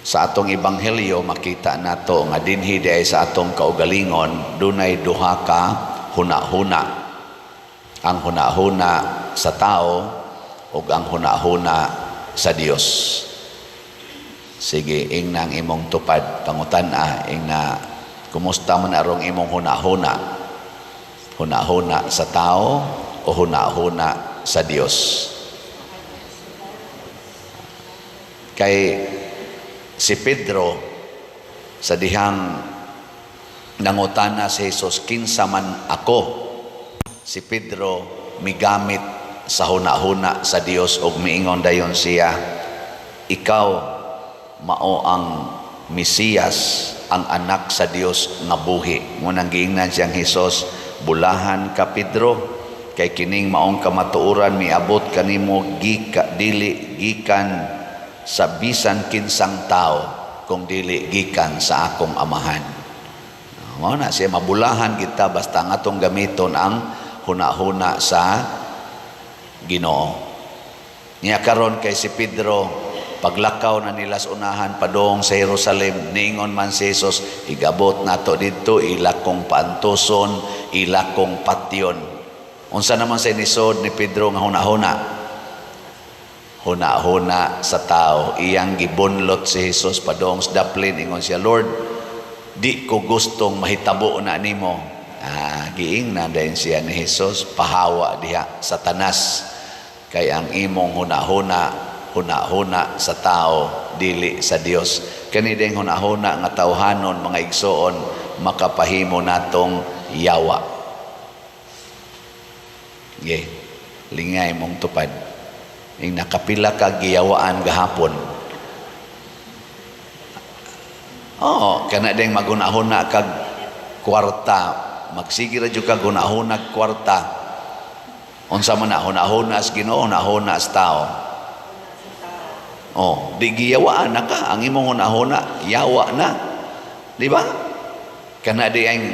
Sa atong ebanghelyo, makita nato nga dinhi diay sa atong kaugalingon dunay duha ka huna-huna: ang huna-huna sa tao ug ang huna-huna sa Dios. Sige, ingna ang imong tupad, pangutan-a, ingna, kumusta man arong imong huna-huna? Huna-huna sa tao o huna-huna sa Dios? Kay si Pedro, sa dihang nangutana si Jesus, "Kinsa man ako?" si Pedro migamit sa huna-huna sa Dios ug miingon dayon siya, "Ikaw mao ang Mesiyas, ang anak sa Dios nga buhi." Munang giingnan siyang Hesus, "Bulahan ka, Pedro, kay kining maong kamatuoran miabot kanimo gika dili gikan sa bisan kinsang tao kung dili gikan sa akong Amahan." Mao na siya, mabulahan kita basta ang atong gamiton ang huna-huna sa Ginoo. Nya karon, kay si Pedro, paglakaw na nila sa unahan padung sa Jerusalem, niingon man si Jesus, "Igabot nato didto, ila kong paantuson, ila kong patyon." Unsa naman sa inisod ni Pedro nga huna-huna? Huna-huna sa tao. Iyang gibunlot si Jesus padung sa daplin. Ingon siya, "Lord, di ko gustong mahitabo na nimo." Ah, giingnan dayon siya ni Jesus, "Pahawa diha, Satanas, kay ang imong huna-huna, huna-huna sa tao, dili sa Dios." Kani ding huna-huna nga tawhanon, mga igsoon, makapahimo natong yawa. Ge, lingay mong tupad. Ing nakapila ka giyawaan gahapon? Oo, kana ding maghuna-huna kag kwarta, magsige ra jud kag huna-huna kwarta. Unsa man na, huna-huna sa Ginoo, huna-huna sa tao? Oh, di giyawaan na ka, ang imong huna-huna, yawa na. Di ba? Kana di ang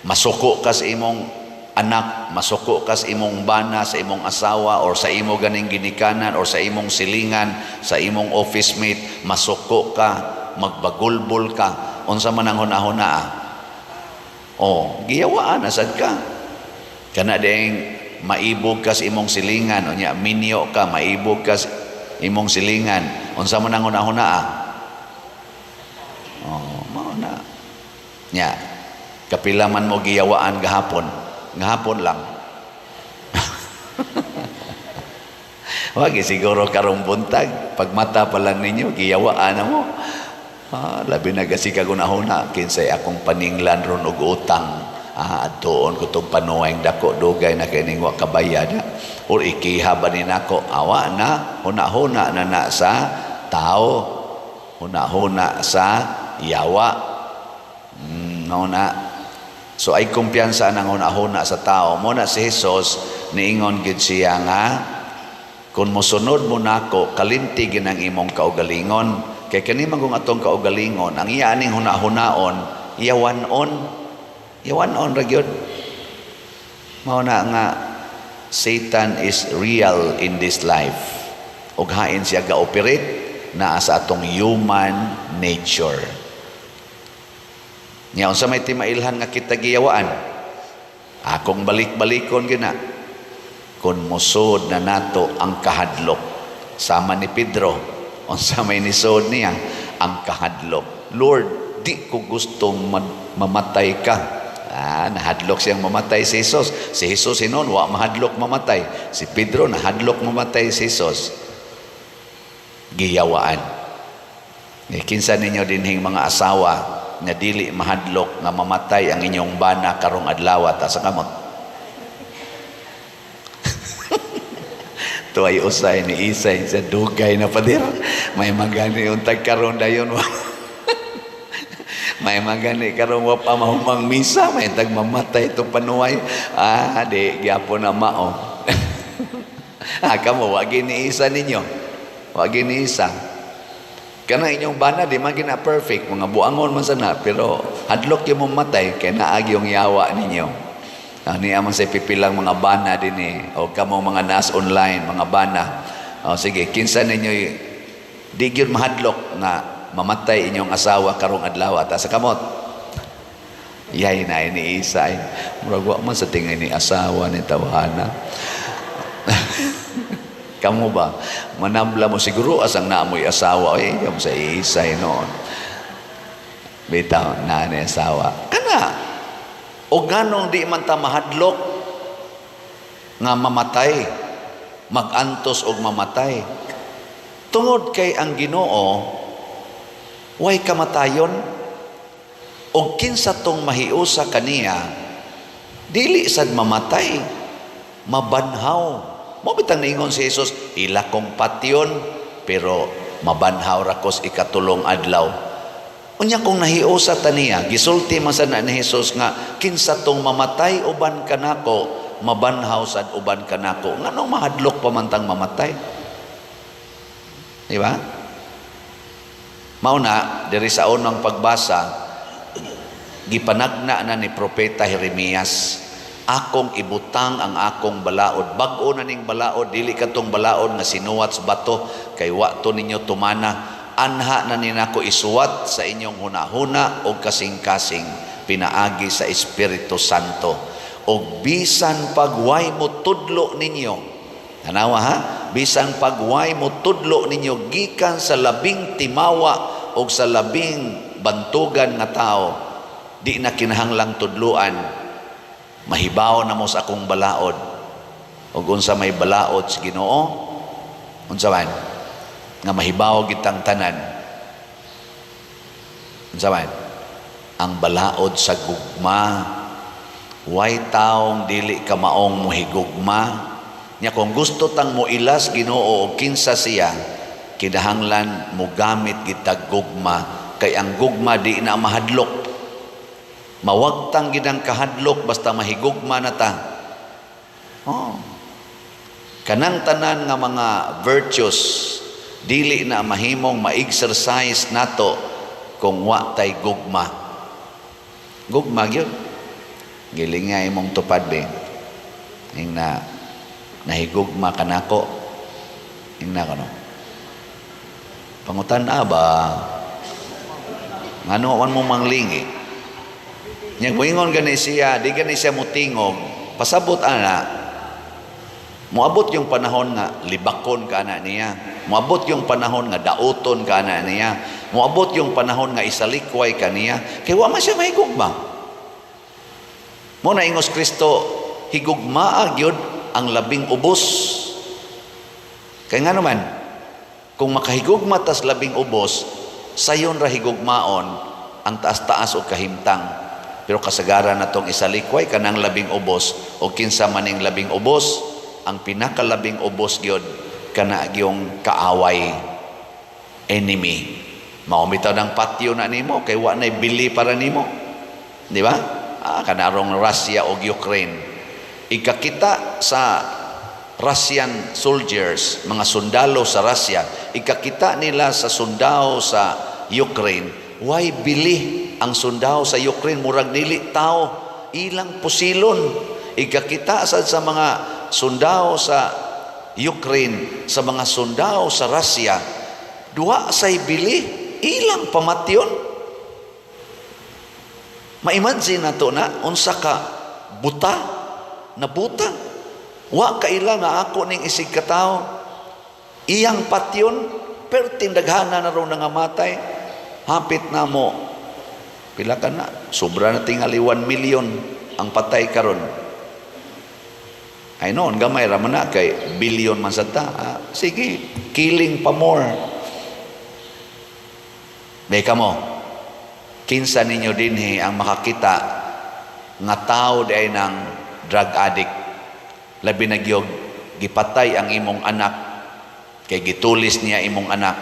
masuko ka sa imong anak, masuko ka sa imong bana, sa imong asawa, or sa imo ganing ginikanan, or sa imong silingan, sa imong office mate, masuko ka, magbagulbol ka. Unsa man ang huna-huna? Ah? Oh, giyawaan na sad ka. Kana ding maibog ka sa imong silingan, unya minyo ka, maibog ka sa imong silingan. Unsa man ang huna-huna? Ah? Oh, mao na. Nya, kapila man mo giyawaan gahapon? Gahapon lang. Wag siguro karong buntag, pagmata pa lang ninyo, giyawaan na mo. Ah, labi na kasi kagunahuna, "Kinsay akong paninglan ron og utang? Ah, adtuon ko tong panuway dako, dugay na kay ning wa kabayad or ikiha ba ni nako?" Awa na, huna-huna na na sa tao, huna-huna sa yawa. No na. So ay kumpiyansa ng huna-huna sa tao. Mo na si Jesus, niingon gid siya nga kung mosunod mo nako, kalinti ang imong kaugalingon, kay kani man kung atong kaugalingon, ang iya aning huna-hunaon, yawan-on, yawan-on ra gyud. Mao na nga Satan is real in this life ug hain siya ga-operate naa sa atong human nature. Nya unsa may timailhan nga kita giyawaan? Akong balik-balikon gina, kung musod na nato ang kahadlok sama ni Pedro. Unsa may nisod niya? Ang kahadlok. "Lord, di ko gustong mamatay ka." Ah, nahadlok siyang mamatay si Jesus. Si Jesus hinon, wa mahadlok mamatay. Si Pedro, nahadlok mamatay si Jesus. Giyawaan. Eh, kinsa ninyo dinhing mga asawa nga dili mahadlok nga mamatay ang inyong bana karong adlaw? Ta sa kamot. Tuay usay ni Isay sa dugay na pader. May magani untag karon dayon wa. May magani karon wa pa mahumang misa, may tag mamatay to panuway. Ah, di gyapon na mao. Ah, kamo wa gini isa ninyo. Wa gini isa. Kana inyong bana di man gina perfect, mga buangon man sana, pero hadlok yung mamatay kay naagi yung yawa ninyo. Ah, niya man sa pipilang mga bana din eh, o kamo mga nas online, mga bana. O sige, kinsa ninyo di gyud mahadlok nga mamatay inyong asawa karong adlaw, taas sa kamot. Yay na ni isa ay. Murag wa man sa tingay ni asawa ni tawhana. Kamu ba? Manabla mo siguro asang naamoy asawa. Ay, kamu sa isay noon. Bitaw, na ni asawa. Kana, o ganong di man ta mahadlok nga mamatay, magantos og mamatay. Tungod kay ang Ginoo, way kamatayon, og kinsa tong mahiusa kaniya, dili sad mamatay, mabanhaw. Mo bitang niingon si Jesus, "Ila kong patyon, pero mabanhaw ra kos ikatulong adlaw." Unya kung nahiusa ta niya, gisulti man sad na ni Jesus nga kinsa tong mamatay uban kanako, mabanhaw sad uban kanako. Nganong mahadlok pa man tang mamatay? Di ba? Mao na diri sa unang pagbasa, gipanagna na ni Propeta Jeremias, "Akong ibutang ang akong balaod." Bag-o na ning balaod, dili katong balaod nga sinuwat sa bato kay wa to ninyo tumana. Anha na ni nako isuwat sa inyong hunahuna og kasing-kasing pinaagi sa Espiritu Santo. Og bisan pagway mo tudlo ninyo, tanawa ha, bisan pagway mo tudlo ninyo gikan sa labing timawa og sa labing bantugan nga tao, di na kinahanglang tudluan, mahibaw na mo sa akong balaod. Ug unsa may balaod sa Ginoo? Unsa man nga mahibaw kitang tanan? Unsa man ang balaod sa gugma? Way taong dili ka maong mohigugma nya. Kung gusto tang moilas Ginoo og kinsa siya, kinahanglan mogamit kitag gugma, kay ang gugma di na mahadlok. Mawagtang gidang kahadlok basta mahigugma na ta. Oh. Kanang tanan nga mga virtues dili na mahimong ma-exercise nato kung wa tay gugma. Gugma gyud. Giling nga imong tupad be. Ing na nahigugma kanako. Ing na kano. Pangutan ba? Ngano man mo manglingi? Nya muingon gani siya, di gani siya mutingog, pasabot ana, moabot yung panahon nga libakon ka ana niya. Moabot yung panahon nga dauton ka ana niya. Moabot yung panahon nga isalikway ka niya. Kay wa man siya mahigugma. Mo na ingos Kristo, higugmaa gyud ang labing ubos. Kay nga naman, kung makahigugma tas labing ubos, sayon ra higugmaon ang taas-taas og kahimtang. Pero kasagaran na tong isalikway kanang labing ubos o kinsa maning labing ubos, ang pinakalabing ubos gyud kana gyung kaaway, enemy. Mao bitaw ng patyo na nimo kay wa nay bili para nimo. Di ba? Ah, kanarong Russia o Ukraine. Ikakita sa Russian soldiers, mga sundalo sa Russia, ikakita nila sa sundao sa Ukraine, why bili ang sundao sa Ukraine, murag dili tao, ilang pusilon. Ikakita sad sa mga sundao sa Ukraine, sa mga sundao sa Russia, duha say bili, ilang pamatyon. Ma-imagine nato na unsa ka buta na buta. Wa kaila nga ako ning isig katawo. Iyang patyon, perting daghana na ron nangamatay. Hapit na mo pila ka na, sobra na tingali 1 million ang patay karon. Ay noon, gamay ra man na kay billion man sa ta. Ah, sige, killing pa more. May kamo, kinsa ninyo dinhi ang makakita nga tao di ay ng drug addict? Labi na gyud gipatay ang imong anak kay gitulis niya imong anak.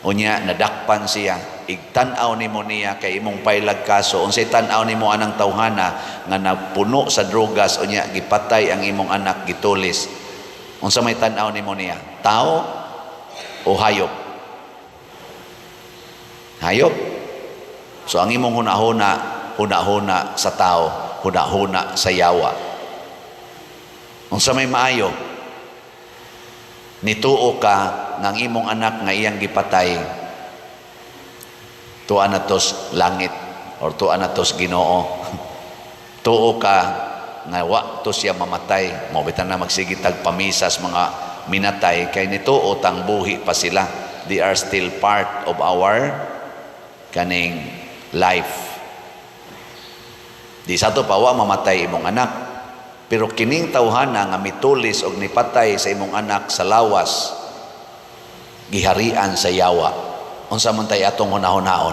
Unya nadakpan siya, igtan-aw nimo niya kay imong pailag kaso. Unsay tan-aw nimo anang tawhana nga napuno sa drogas, unya gipatay ang imong anak, gitulis? Unsa may tan-aw nimo niya? Tao o hayop? Hayop. So ang imong hunahuna, hunahuna sa tao, hunahuna sa yawa. Unsa may maayo? Nituo ka nga ang imong anak nga iyang gipatay. Tuan na tos langit or tuan na tos Ginoo. Tuo ka nga wa to siya mamatay. Mao bitan na magsige tag pamisas mga minatay kay nituo tang buhi pa sila. They are still part of our kaning life. Di sa to pa wa mamatay imong anak. Pero kining tawhana nga mitulis og nipatay sa imong anak sa lawas, giharian sa yawa. Unsa man tay atong hunahunaon?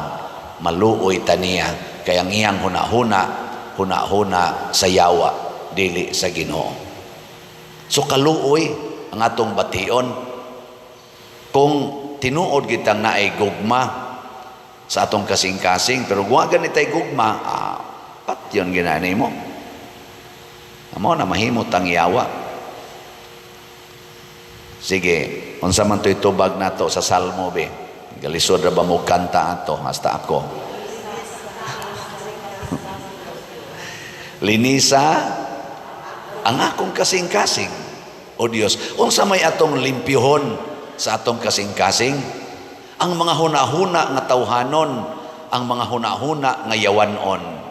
Maluoy ta niya kay ang iyang hunahuna, hunahuna sa yawa, dili sa Ginoo. So kaluoy ang atong bation kung tinuod kitang naay gugma sa atong kasing-kasing, pero kung wa gani tay gugma, patyon ginani mo. Amo na mahimot ang yawa. Sige, unsa man to'y tubag nato sa Salmo be? Galisod ra ba mo kanta ato hasta ako? Linisa ang akong kasing-kasing. O Dios, unsa may atong limpyohon sa atong kasing-kasing? Ang mga hunahuna nga tawhanon, ang mga hunahuna nga yawanon.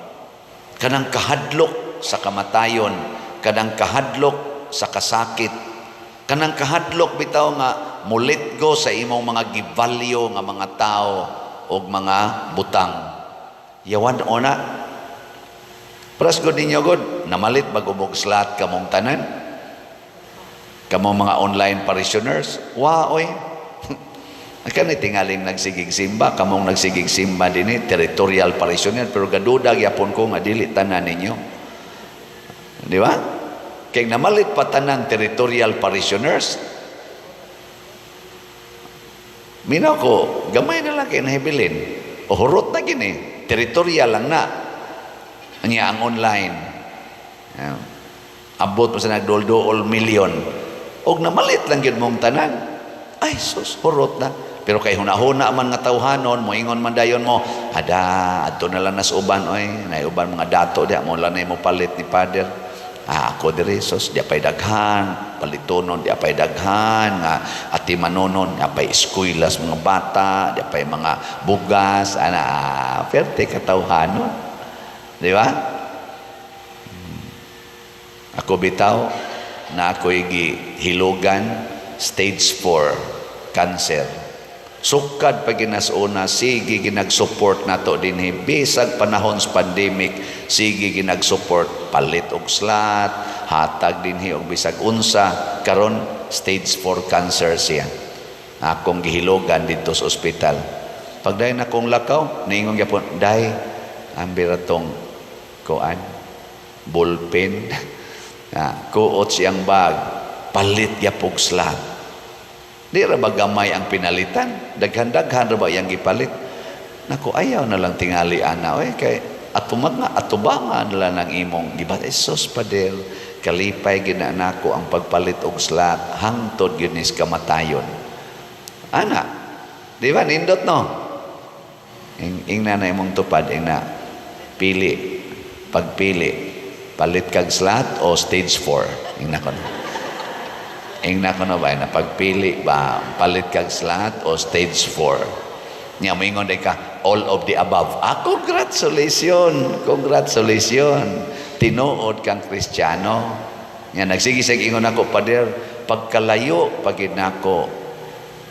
Kanang kahadlok sa kamatayon, kanang kahadlok sa kasakit, kanang kahadlok bitaw nga mulit go sa imong mga givalyo nga mga tao og mga butang. Yawanon na. Pras god ninyo god, namalit bag slat kamong tanan. Kamong mga online parishioners, wa oy. Kani tingaling nagsigig simba, kamong nagsigig simba dinhi, territorial parishioner, pero gaduda gyapon ko nga dili tanan ninyo. Di ba? Kay namalit pa tanan territorial parishioners, minaw ko, gamay na lang kay nahibilin. O hurot na gini, territorial lang na. Anya ang online. Yeah. Abot pa sa nagdol-dool milyon. Og namalit lang gyud mong tanan. Ay sus, hurot na. Pero kay hunahuna man nga tawhanon, moingon man dayon mo, ada, adto na lang nas uban oy, nay uban mga dato diha mo lang mo palit ni Father. Ah, ako diri sus, di pay daghan, palitonon, di pay daghan nga ati manonon, di pay eskwela sa mga bata, di pay mga bugas, ana, perte katawhanon. Di ba? Ako bitaw na ako'y gihilogan stage 4 cancer. Sukad pa ginasuna, sige ginag-support nato dinhi bisag panahon sa pandemic, sige ginag-support, palit og slot, hatag dinhi og bisag unsa. Karon stage 4 cancer siya. Akong gihilogan didto sa ospital. Pagdayon akong lakaw, niingon gyapon, "Day, ambira tong kuan ballpen." Ah, kuot siyang bag, palit gyapog slot. Di ra ba gamay ang pinalitan? Daghan-daghan ra ba iyang gipalit? Nako, ayaw na lang tingali ana oy, kay atumag nga atubangan na lang ang imong giba. Sus Padel, kalipay gina nako ang pagpalit og slot hangtod gyud nis kamatayon. Ana, di ba nindot no? Ingna na imong tupad, ingna pili, pagpili, palit kag slot o stage 4. Ingna ko no. Ingna ko na ba, na pagpili ba, palit kag slot o stage 4? Niya moingon day ka, "All of the above." Ah, congratulations, congratulations. Tinuod kang Kristiyano. Nga nagsige sa ingon ako, "Pader, pagkalayo pagid nako,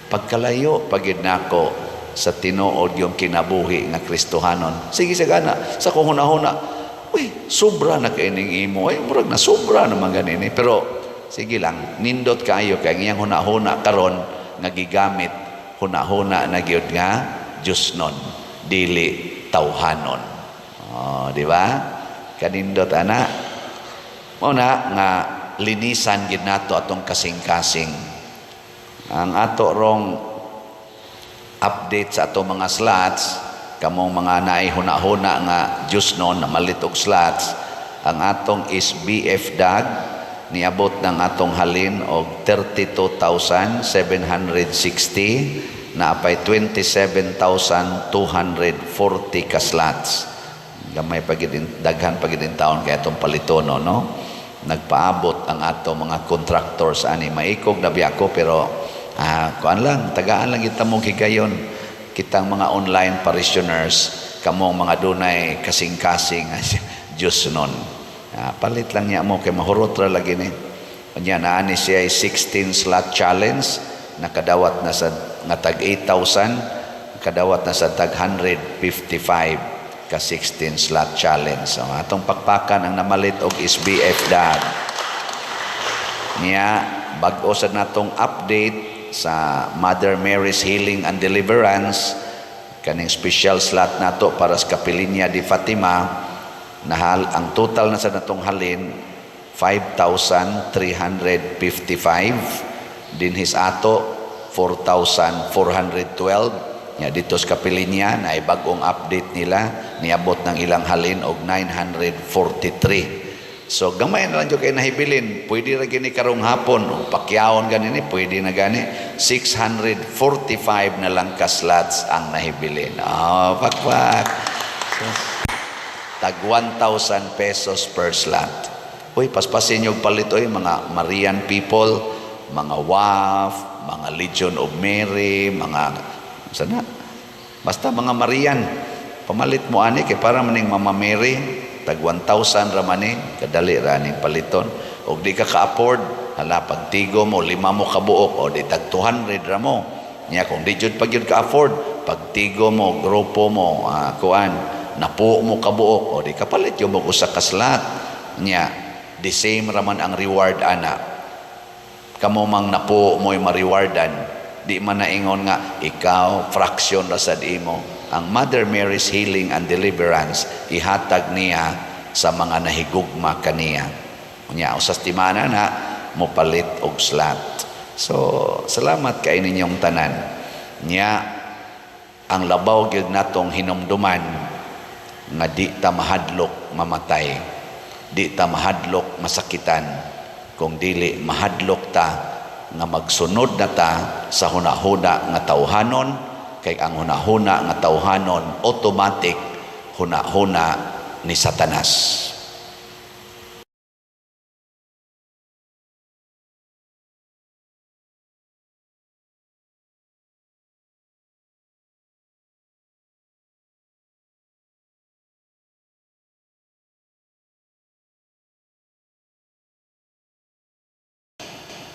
pagkalayo pagid nako sa tinuod yung kinabuhi nga Kristohanon." Sige sa gana, sa kong hunahuna, uy, sobra na kaining imo. Ay, murag na sobra naman ganini. Pero sige lang, nindot kaayo kay ang iyang hunahuna karon nga gigamit, hunahuna na gyud nga Diyos nun, dili tawhanon. Oh, di ba? Kanindot ana. Mao na nga linisan gid nato atong kasing-kasing. Ang ato rong update sa atong mga slots, kamong mga naay hunahuna nga Diyos nun na malit og slots, ang atong is BF DAG niabot ng atong halin og 32,760 na apay 27,240 ka slots. Gamay pa gid, daghan pa gid taon kay atong palitono, no? Nagpaabot ang ato mga contractors ani, maikog na biya ko, pero kuan lang, tagaan lang kita mo higayon. Kitang mga online parishioners, kamong mga dunay kasing-kasing Diyos nun. Palit lang niya mo kay mahurot ra lagi ni. Unya naa ni siya 16 slot challenge, nakadawat na sa nga tag 8,000, nakadawat na sa tag 155 ka 16 slot challenge. So, atong pakpakan ang namalit og SBF dad. Niya, bag-o sa natong update sa Mother Mary's Healing and Deliverance, kaning special slot nato para sa Kapilinya di Fatima, nahal ang total na sa natong halin 5,355, dinhis ato 4,412. Nya dito sa Kapilinya na bag-ong update nila, niabot ng ilang halin og 943. So gamay na lang jud kay nahibilin, pwede ra gini karong hapon ug pakyawon gani ni, pwede na gani. 645 na lang ka slots ang nahibilin. Oh, pakpak. So, tag 1,000 pesos per slot. Uy, paspasin yung palit oy, mga Marian people, mga WAF, mga Legion of Mary, mga sana. Basta mga Marian. Pamalit mo ani kay para maning Mama Mary, tag 1,000 ra man ni, kadali ra ning paliton. Og di ka ka-afford, hala, pagtigo mo, lima mo kabuok, o di tag 200 ra mo. Nya kung di jud pag jud ka-afford, pagtigo mo, grupo mo, kuan, napuo mo kabuok, o di kapalit yung mo usa ka slot. Nya, the same raman ang reward ana. Kamo mang napuo mo'y ma-rewardan, di man naingon nga ikaw fraction ra sad imo. Ang Mother Mary's Healing and Deliverance, ihatag niya sa mga nahigugma kaniya. Unya usas timana na mopalit og slot. So salamat kay ninyong tanan. Nya ang labaw gyud natong hinumduman nga di ta mahadlok mamatay, di ta mahadlok masakitan, kung dili mahadlok ta nga magsunod na ta sa hunahuna nga tawhanon, kay ang hunahuna nga tawhanon automatic hunahuna ni Satanas.